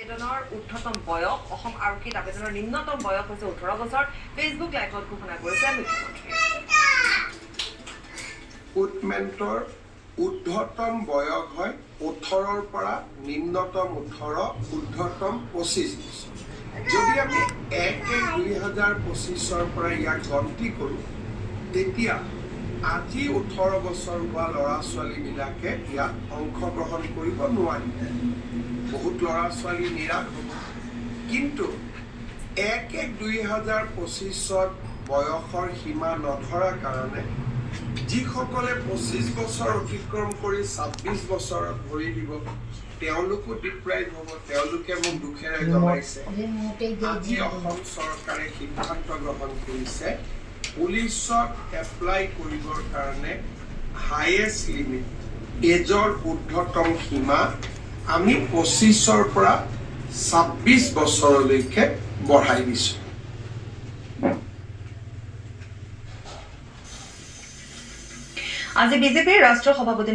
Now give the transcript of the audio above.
আবেদনৰ ঊৰ্ধতম বয়স। অসম আৰক্ষীত আবেদনৰ নিম্নতম বয়স হৈছে 18 বছৰ। ফেচবুক লাইভত ঘোষণা কৰিছে মুখ্যমন্ত্ৰীয়ে। ৰিক্ৰুটমেণ্টৰ ঊৰ্ধতম বয়স হয় 18ৰ পৰা, নিম্নতম 18, ঊৰ্ধতম 25 বছৰ। যদি আমি 1/1/2025ৰ পৰা ইয়াক গন্তি কৰোঁ, তেতিয়া আজি 18 বছৰ হোৱা ল'ৰা ছোৱালীবিলাকে ইয়াত অংশগ্ৰহণ কৰিব নোৱাৰিব। বহুত ল'ৰা ছোৱালী নিৰাশ হ'ব। কিন্তু 1/1/2025ত বয়সৰ সীমা নধৰাৰ কাৰণে যিসকলে 25 বছৰ অতিক্ৰম কৰি 26 বছৰত ভৰি দিব, তেওঁলোকো ডিপ্ৰাইভ হ'ব। তেওঁলোকে মোক দুখেৰে জনাইছে। আজি অসম চৰকাৰে সিদ্ধান্ত গ্ৰহণ কৰিছে, পুলিচত এপ্লাই কৰিবৰ কাৰণে হায়েষ্ট লিমিট, এজৰ ঊৰ্ধতম সীমা আমি 25ৰ পৰা 26 বছৰলৈকে বঢ়াই দিছোঁ। আজি বিজেপিৰ ৰাষ্ট্ৰীয় সভাপতি